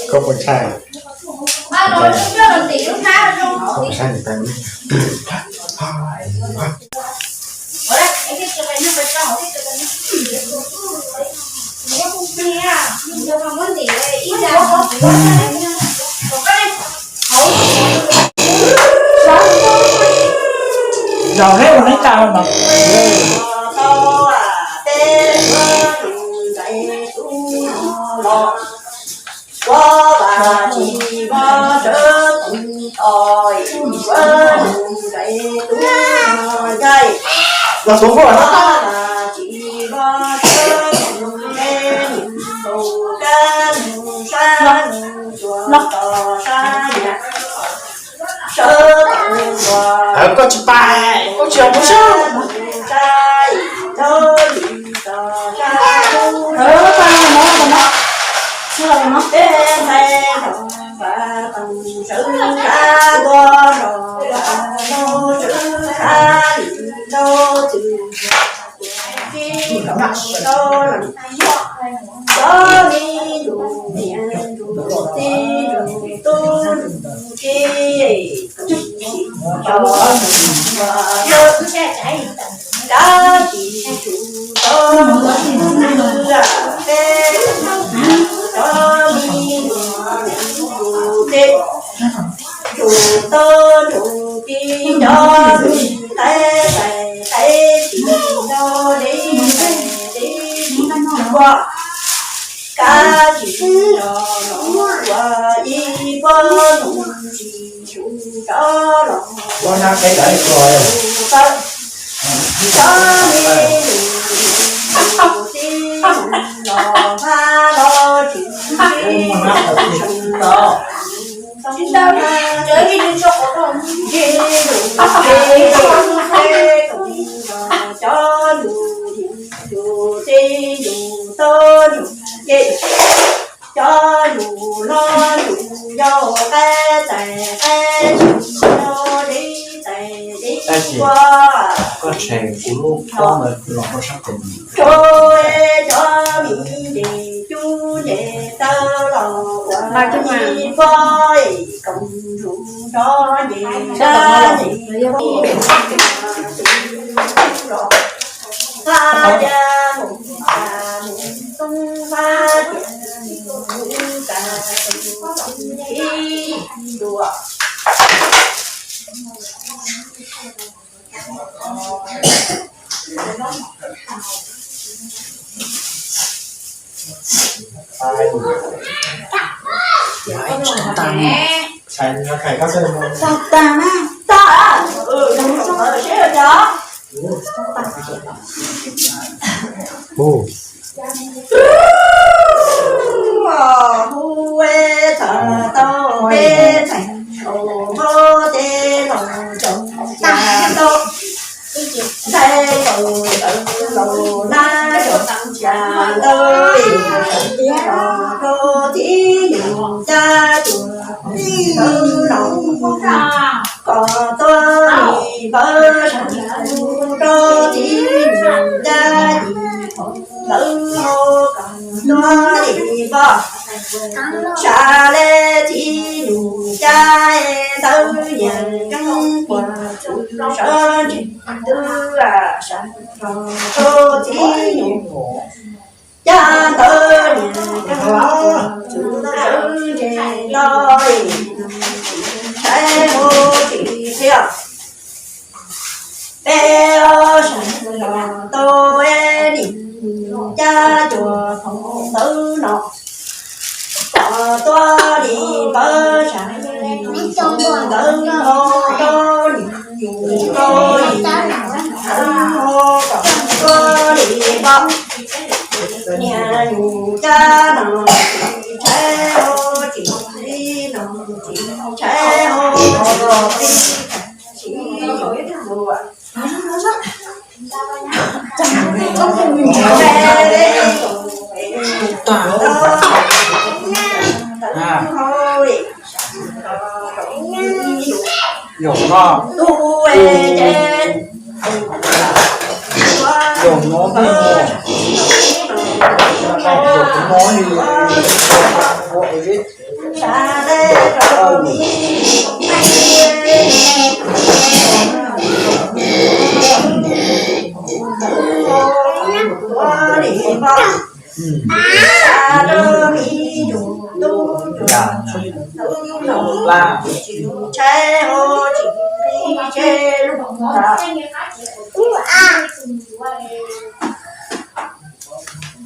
Koj puas ntshai? Koj puas ntshai niam tais? Zaum neb ua neeb tsa no. Los tuav nkuaj los. Koj tsis pais, koj tsis yog tus saib. Cov yus loj yus yau qaib tais qaib tsis yau dib tais dib kua. Koj tshem kuv lub pob ntawd los rau sab pem. Rau cov miv nce cub nce taw los ua ib pob es koom ntsug nrov nce sab nce. Hab ya mus a mus toob hab ya mus a mus ib dua. Tag na, tag. Hu hu tau peb txheem saum npab teb los rau cas tau. Ntxhais tau tawm los na rau cas tau, los rau tib neeg cab tuaj tawv los kom tuaj li npawg sab rau tib neeg cab tib neeg tawv los kom tuaj li npawg. Sab le tib neeg cab tawv nyias keeb puas tswv sawv ntseg twb sab rau tib neeg cab tawv nyias keeb puas tswv sawv ntseg los li ntsais mus tsis qhia. Peb ob sab los tau ib nim cab cuag phoom ntawv no. Kom tuaj li npawg sab li ntawd ho rau li yus rau li ntawd ho kom tuaj li npawg. Niag Yog no, yog no, yog no.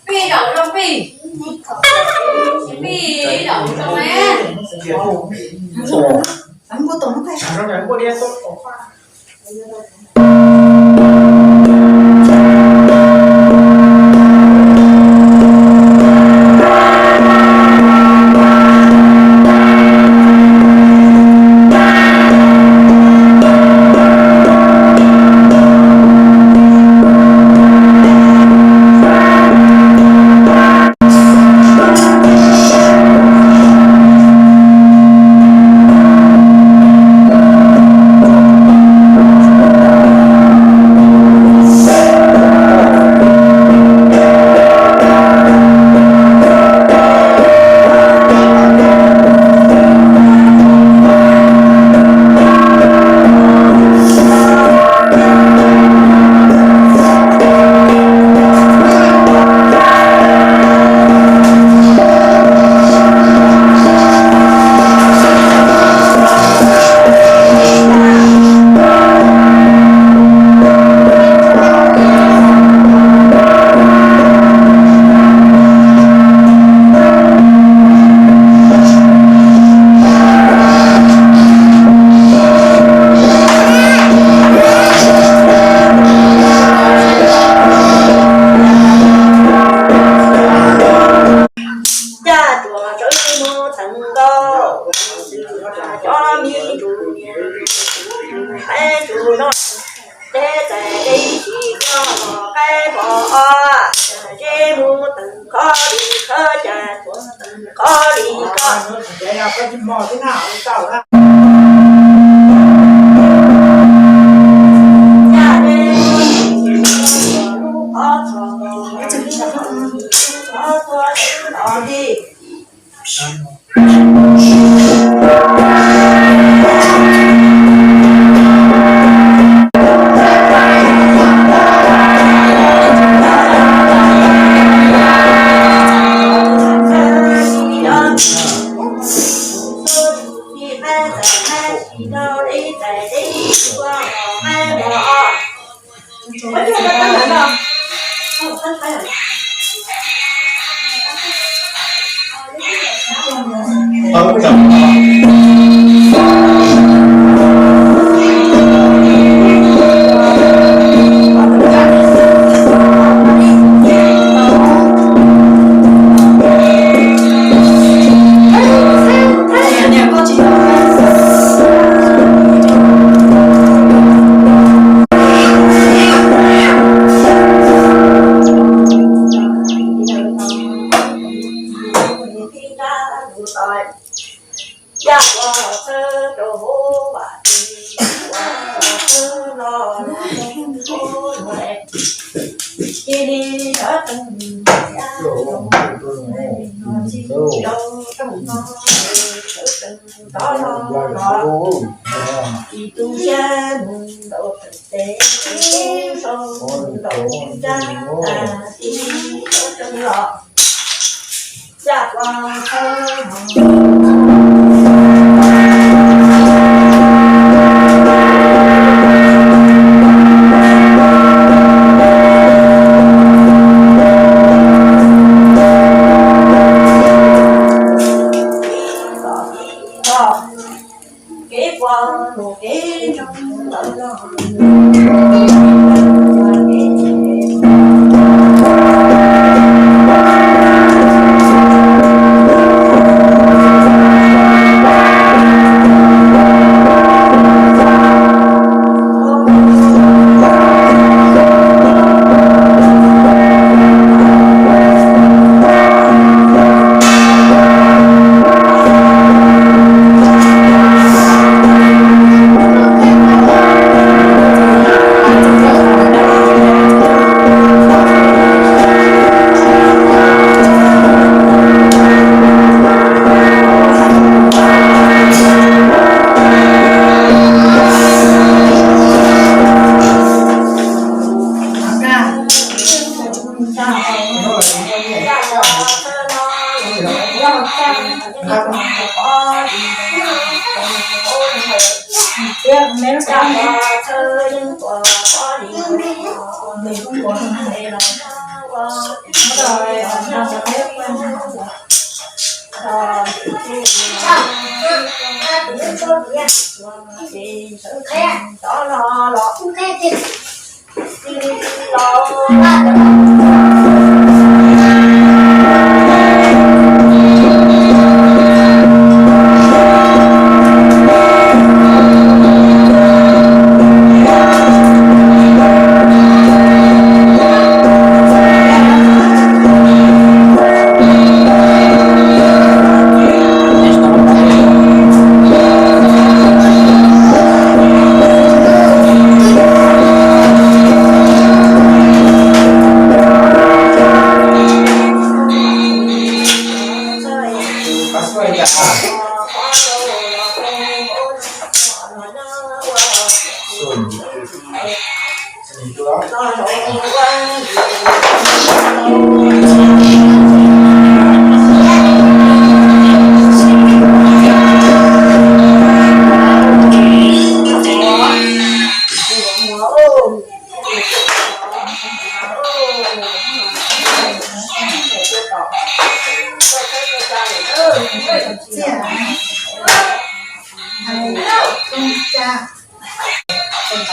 Pij zaum zoo pij, pij zaum zoo ne. Caj tuam sawv mus teev nkaus, cov me ntsuj niam, peb ntsuj no, tej tais dej tsis koj los qaib pom os, zeb mus teev kho li khawb, caj tuam teev kho li koj.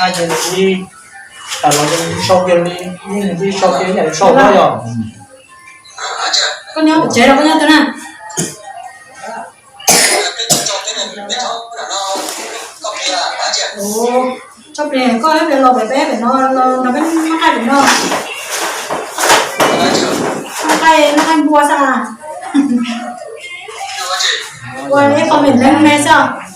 Ai ces nws kuj li, tas los nws sau kiag li, nws kuj li sau kiag ib yam li sau na yog. Koj nyob tsev los koj nyob twg na? Tso plis, koj ib pliag los pem peb pem no, los nrog peb noj qaij pem no. Noj qaij, noj qaij npua xwb. Ua ib qho me neeg me xwb.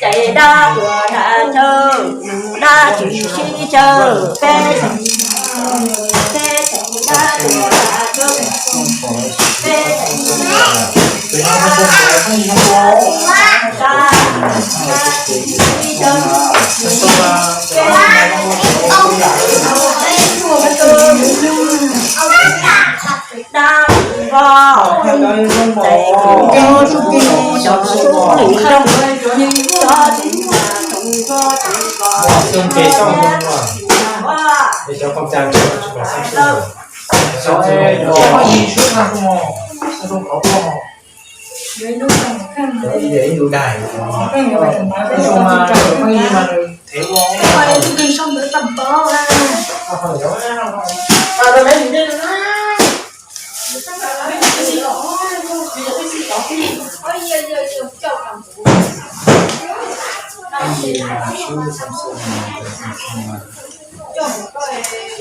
Ces dab tuag dab chaw, dab tsis sib caw, peb peb dab tuag dab chaw, peb dab tsis sib caw, peb dab tsis vog, ces kuv cov tub nim zoo, cov tub nim zoo,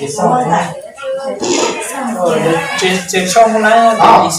Ces sau mus lawm, ces sau mus lawm, ces Kev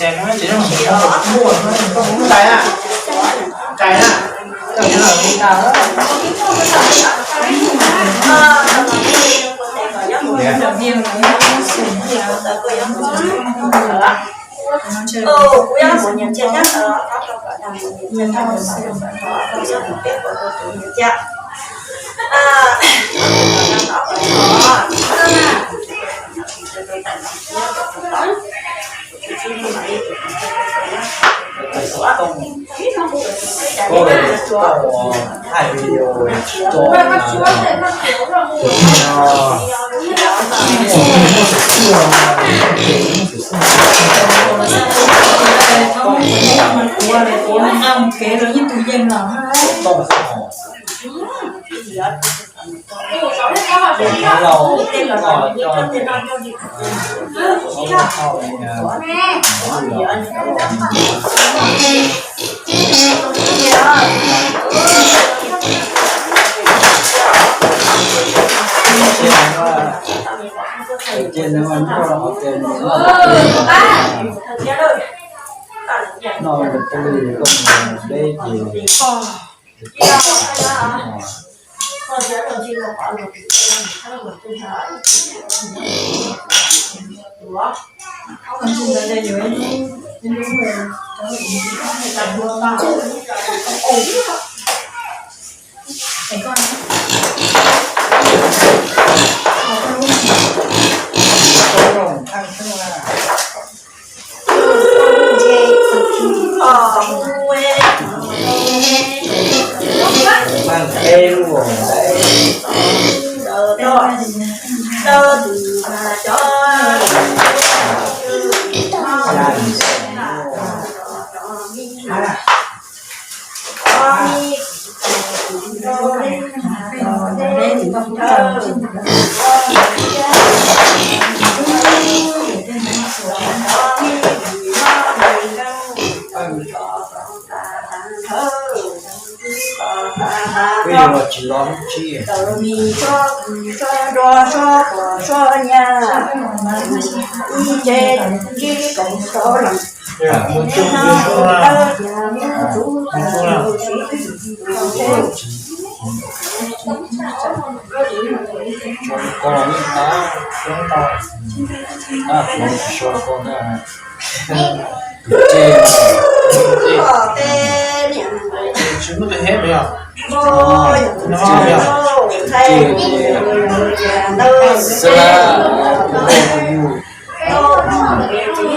los yeej tus yeej los.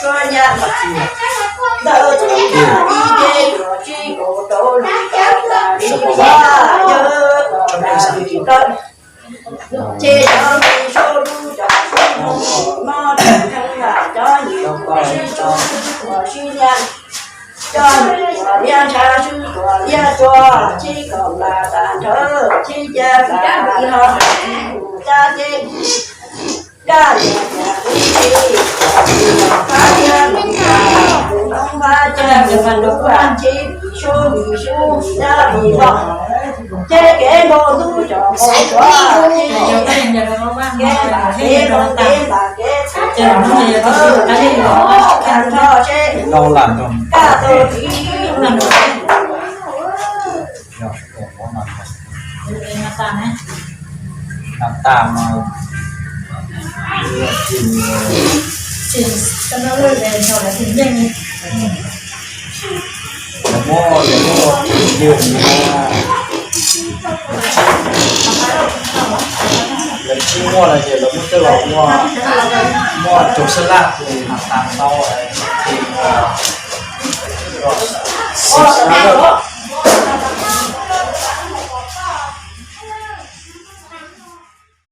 Twb yog los tsis los lub tsib. Liab ntshav swb tuam liab tsua, tsis kaum las tas nrhawv tsis cav las ho tsis mus cab ces kaj li cas kuv tsis fab thiab mus tas tus noob fab cag tus ntuj tsis vim sub vim sub vim dab vim vog. Ces kev npau ntub cov npau suav tsis kev npam kev npam kev txhaum tsis tau tag nrho seb kaj tug txiv Natamas lawv muab, lawv muab tus yawg no, lawv tsis muaj lawm ces lawv muab coj los ua, muab cov sab laj tus Natamas tau, ces ua xib sab laj.